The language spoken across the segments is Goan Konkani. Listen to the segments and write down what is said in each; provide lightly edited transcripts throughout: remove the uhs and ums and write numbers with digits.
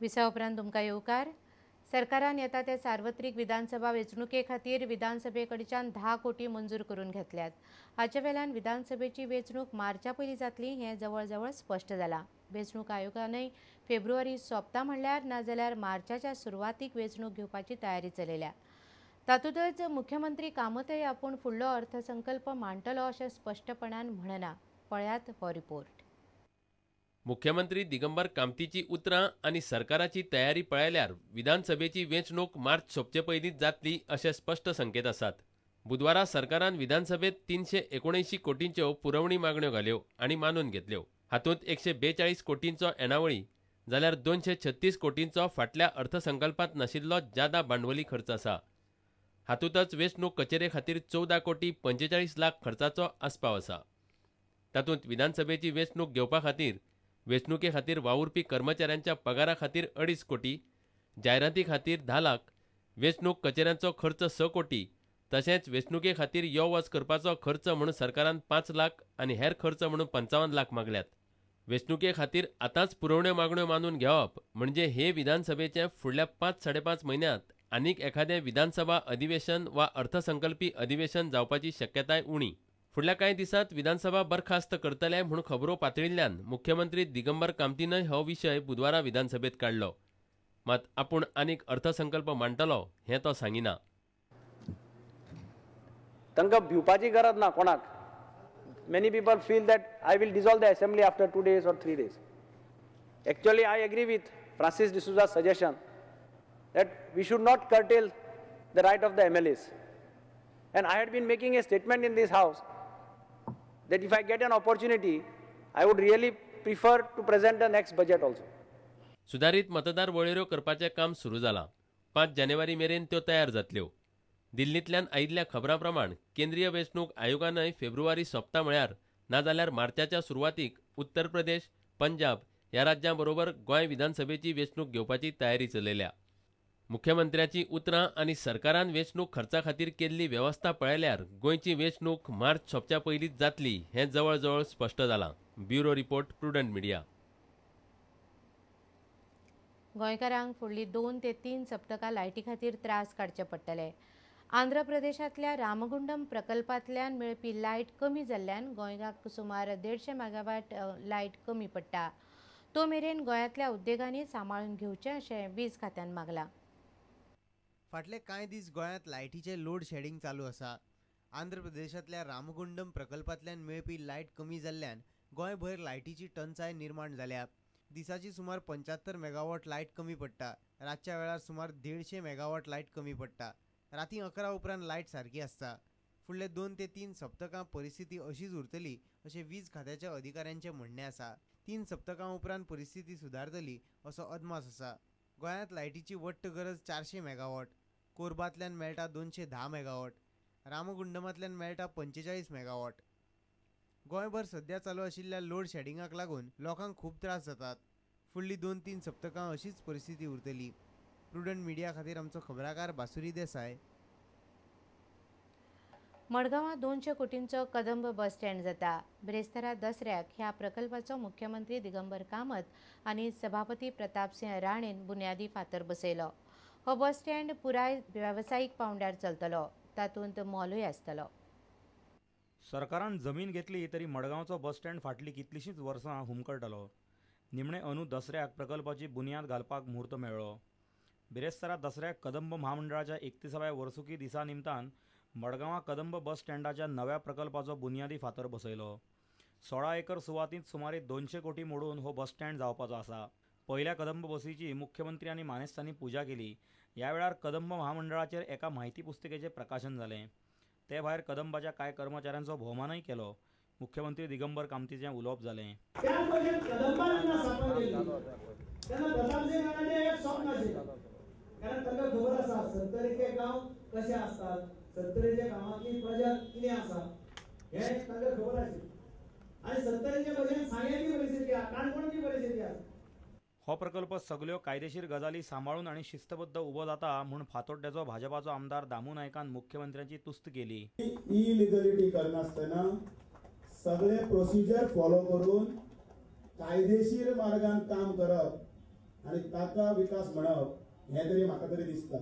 विसा उपरांत तुमकां येवकार. सरकारान येता ते सार्वत्रिक विधानसभा वेंचणुके खातीर विधानसभे कडच्यान 10 कोटी मंजूर करून घेतल्यात. हाचे वेल्यान विधानसभेची वेंचणूक मार्चा पयलीं जातली हें जवळजवळ स्पश्ट जालां. वेंचणूक आयोगानय फेब्रुवारी सोंपता म्हणल्यार नाजाल्यार मार्चाच्या सुरवातीक वेंचणूक घेवपाची तयारी चलयल्या. तातूंतच मुख्यमंत्री कामतय आपूण फुडलो अर्थसंकल्प मांडटलो अशें स्पश्टपणान म्हणना. पळयात हो रिपोर्ट. मुख्यमंत्री दिगंबर कामतीची उतरां आनी सरकाराची तयारी पळयल्यार विधानसभेची वेंचणूक मार्च सोंपचे पयलींच जातली अशे स्पश्ट संकेत आसात. बुधवारा सरकारान विधानसभेत 379 कोटींच्यो पुरवणी मागण्यो घाल्यो आनी मानून घेतल्यो. हातूंत 142 कोटींचो येणावळी जाल्यार 236 कोटींचो फाटल्या अर्थसंकल्पांत नाशिल्लो जादा भांडवली खर्च आसा. हातूंतच वेंचणूक कचेरे खातीर 14 कोटी 45 लाख खर्चाचो आस्पाव आसा. तातूंत विधानसभेची वेंचणूक घेवपा खातीर वेंचणुके खातीर वावुरपी कर्मचाऱ्यांच्या पगारा खातीर 2.5 कोटी, जायराती खातीर 10 लाख, वेंचणूक कचेऱ्यांचो खर्च 6 कोटी, तशेंच वेंचणुके खातीर यो वच करपाचो खर्च म्हणून सरकारान 5 लाख आनी हेर खर्च म्हणून 55 लाख मागल्यात. वेंचणुके खातीर आतांच पुरवण्यो मागण्यो मानून घेवप म्हणजे हे विधानसभेचे फुडल्या 5-5.5 म्हयन्यांत आनीक एखादें विधानसभा अधिवेशन वा अर्थसंकल्पी अधिवेशन जावपाची शक्यताय उणी. फुडल्या कांय दिसांत विधानसभा बरखास्त करतले म्हूण खबरो पातळिल्ल्यान मुख्यमंत्री दिगंबर कामतीनय हो विशय बुधवारा विधानसभेत काडलो. मात आपूण आनीक अर्थसंकल्प मांडटलो हें तो सांगिना. तांकां भिवपाची गरज ना कोणाक. Many people feel that I will dissolve the assembly after 2 days or 3 days. Actually, I agree with Francis D'Souza's suggestion that we should not curtail the right of the MLAs. And I had been making a statement in this house that if I get an opportunity, I would really prefer to present the next budget also. सुधारित मतदार वळेऱ्यो करपाचें काम सुरू जालां. 5 जानेवारी मेरेन त्यो तयार जातल्यो. दिल्लींतल्यान आयिल्ल्या खबरां प्रमाण केंद्रीय वेंचणूक आयोगानय फेब्रुवारी सोंपता म्हळ्यार नाजाल्यार मार्चाच्या सुरवातीक उत्तर प्रदेश, पंजाब ह्या राज्यां बरोबर गोंय विधानसभेची वेंचणूक घेवपाची तयारी चलयल्या. मुख्यमंत्र्याची उतरां आनी सरकारान वेंचणूक खर्चा खातीर केल्ली वेवस्था पळयल्यार गोंयची वेंचणूक मार्च सोंपच्या पयलींच जातली हें जवळजवळ स्पश्ट जालां. Bureau report, Prudent Media. गोंयकारांक फुडली 2 ते 3 सप्तकां लायटी खातीर त्रास काडचे पडटले. आंध्र प्रदेशांतल्या रामगुंडम प्रकल्पांतल्यान मेळपी लायट कमी जाल्ल्यान गोंयाक सुमार 150 मेगावॅट लायट कमी पडटा. तो मेरेन गोंयांतल्या उद्देगांनी सांबाळून घेवचें अशें वीज खात्यान मागलां. फाटले कांय दीस गोंयांत लायटीचें लोड शेडिंग चालू आसा. आंध्र प्रदेशांतल्या रामगुंडम प्रकल्पांतल्यान मेळपी लायट कमी जाल्ल्यान गोंयभर लायटीची टंचाय निर्माण जाल्या. दिसाची सुमार 75 मेगावॉट लायट कमी पडटा. रातच्या वेळार सुमार 150 मेगावॉट लायट कमी पडटा. राती 11 उपरांत लायट सारकी आसता. फुडले 2 ते 3 सप्तकां परिस्थिती अशीच उरतली अशें वीज खात्याच्या अधिकाऱ्यांचें म्हणणें आसा. 3 सप्तकां उपरांत परिस्थिती सुदारतली असो अदमास आसा. गोंयांत लायटीची वट्ट गरज 400 मेगावॉट, कोरबांतल्यान मेळटा 210 मेगावॉट, रामगुंडमांतल्यान मेळटा 45 मेगावॉट. गोंयभर सध्या चालू आशिल्ल्या लोड शेडिंगाक लागून लोकांक खूब त्रास जातात. फुडली 2-3 सप्तकां अशीच परिस्थिती उरतली. प्रुडंट मिडिया खातीर आमचो खबराकार बासुरी देसाय. मडगांवां 200 कोटींचो कदंब बस स्टँड जाता. ब्रेस्तारा दसऱ्याक ह्या प्रकल्पाचो मुख्यमंत्री दिगंबर कामत आनी सभापती प्रतापसिंह राणेन बुन्यादी फातर बसयलो. हो बस स्टँड पुराय वेवसायीक पावंड्यार चलतलो. तातूंत मॉलूय आसतलो. सरकारान जमीन घेतली तरी मडगांवचो बस स्टँड फाटलीं कितलींशींच वर्सां हुमकळटालो. निमणे अंदू दसऱ्याक प्रकल्पाची बुन्याद घालपाक म्हूर्त मेळ्ळो. बिरेस्तारा दसऱ्याक कदंब म्हामंडळाच्या 31व्या वर्सुकी दिसा निमतान मडगांवां कदंब बस स्टँडाच्या नव्या प्रकल्पाचो बुन्यादी फातर बसयलो. 16 एकर सुवातींत सुमारे 200 कोटी मोडून हो बस स्टँड जावपाचो आसा. पयल्या कदंब बसीची मुख्यमंत्री आनी मानेस्तांनी पुजा केली. ह्या वेळार कदंब म्हामंडळाचेर एका म्हायती पुस्तिकेचें प्रकाशन जालें. ते भायर कदंबाच्या कांय कर्मचाऱ्यांचो भोवमानय केलो. मुख्यमंत्री दिगंबर कामतीचें उलोवप जालें. कारण तांकां खबर आसा सत्तरीचे गांव कशे आसतात, सत्तरीच्या गांवांतली प्रजा कितें आसा हें तांकां खबर आशिल्लें. आनी सत्तरीच्या भशेन सांग्याची परिस्थिती आसा, काणकोणची परिस्थिती आसा. हो प्रकल्प सगल्यो कायदेशीर गजाली सांबाळून आनी शिस्तबद्ध उबो जाता म्हूण फातोड्ड्याचो भाजपाचो आमदार दामू नायकान मुख्यमंत्र्यांची तुस्त केली. इलिगलिटी करनासतना सगळे प्रोसिजर फॉलो करून कायदेशीर मार्गान काम करप आनी ताका विकास म्हणप हें तरी म्हाका तरी दिसता.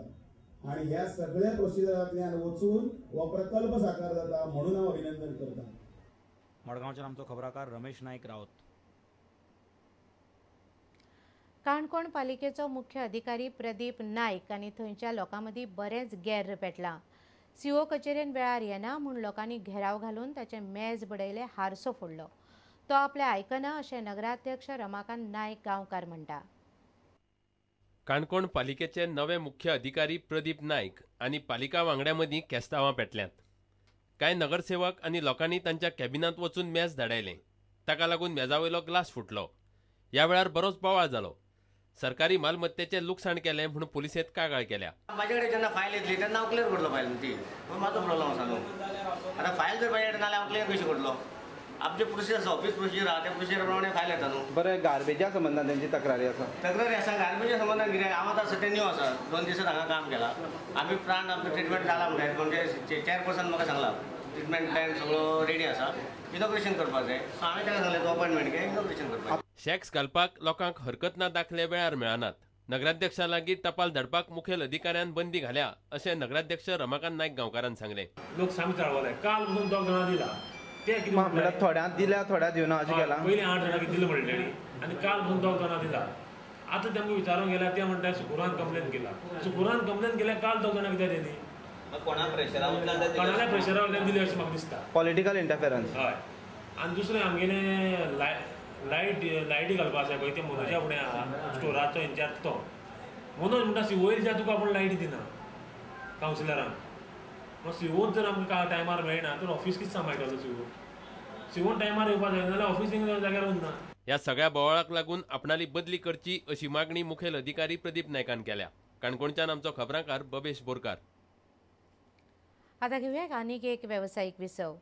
आनी ह्या सगळ्या प्रोसिजरांतल्यान वचून हो प्रकल्प साकार जाता म्हणून हांव अभिनंदन करता. मडगांवच्यान आमचो खबराकार रमेश नायक रावत. काणकोण पालिकेचो मुख्य अधिकारी प्रदीप नायक आनी थंयच्या लोकां मदीं बरेंच गैर पेटलां. सीओ कचेरेन वेळार येना म्हूण लोकांनी घेराव घालून ताचें मेज बडयलें, हारसो फोडलो. तो आपलें आयकना अशें नगराध्यक्ष रमाकांत नायक गांवकार म्हणटा. काणकोण पालिकेचे नवे मुख्य अधिकारी प्रदीप नायक आनी पालिका वांगड्यां मदीं केस्तांवां पेटल्यांत. कांय नगरसेवक आनी लोकांनी तांच्या कॅबिनांत वचून मेज धाडायलें. ताका लागून मेजा वयलो ग्लास फुटलो. ह्या वेळार बरोच बोवाळ जालो. सरकारी मालमत्तेचें लुकसाण केलें म्हूण पुलिसेंत कागाळ केल्या. म्हाजे कडेन जेन्ना फायल येतली तेन्ना हांव क्लियर करतलो फायल ती, पूण म्हाजो प्रॉब्लम आसा न्हू. आतां फायल जर म्हाजे कडेन नाल्यार हांव क्लियर कशी करतलो? आमचे प्रोसिजर आसा, ऑफीस प्रोसिजर आसा, त्या प्रोसिजर प्रमाणे फायल येता न्हू. बरें, गार्बेजा संबंदान तेंची तक्रारी आसा. तक्रारी आसा गार्बेजा संबंदान कितें, हांव आतां सद्या न्यू आसा, 2 दिसांत हांगा काम केलां. आमी प्लांट आमचो ट्रिटमेंट जाला म्हणटा, म्हणजे चेअरपर्सन म्हाका सांगला ट्रिटमेंट प्लॅन सगळो रेडी आसा, इनॉग्रेशन करपाक जाय. सो हांवें ताका सांगलें तूं अपॉयंटमेंट घे, इनॉग्रेशन करपाक. शॅक्स घालपाक लोकांक हरकत ना दाखले वेळार मेळनात. नगराध्यक्षा लागीं टपाल धाडपाक मुखेल अधिकाऱ्यान बंदी घाल्या अशें नगराध्यक्ष रमाकांत नायक गांवकारान सांगलें. लोक सामके चाळवले, काल पसून 2 जाणां दिला, ते कितें म्हणल्यार थोड्यांक दिल्या थोड्या दिवना अशें केलां. पयलीं 8 जाणांक दिलें म्हणलें आनी काल पसून 2 जाणां दिला. आतां तेमकां विचारूंक गेल्यार ते म्हणटा सुकुरान कंप्लेन केला. सुकुरान कंप्लेन केल्यार काल 2 जाणां कित्याक दिली? कोणाल्या प्रेशरा वयल्यान दिली अशें म्हाका दिसता. Political interference. हय. आनी दुसरें आमगेलें लायटी घालपा आसा पळय, ते मनोजा फुडें आहा स्टोराचो इन्चार्ज तो मनोज म्हणटा सिवोयलच्या तुका आपूण लायटी दिना कावन्सिलरांक. मागीर सिवोन जर आमकां टायमार मेळना तर ऑफीस कितें सांबाळटलो? सिवो सिवोन टायमार येवपा जाय, नाजाल्यार ऑफिसींग जाग्यार उरना. ह्या सगळ्या बोवाळाक लागून आपणाली बदली करची अशी मागणी मुखेल अधिकारी प्रदीप नायकान केल्या. काणकोणच्यान आमचो खबराकार बबेश बोरकार. आतां घेवया आनीक एक वेवसायीक विसव.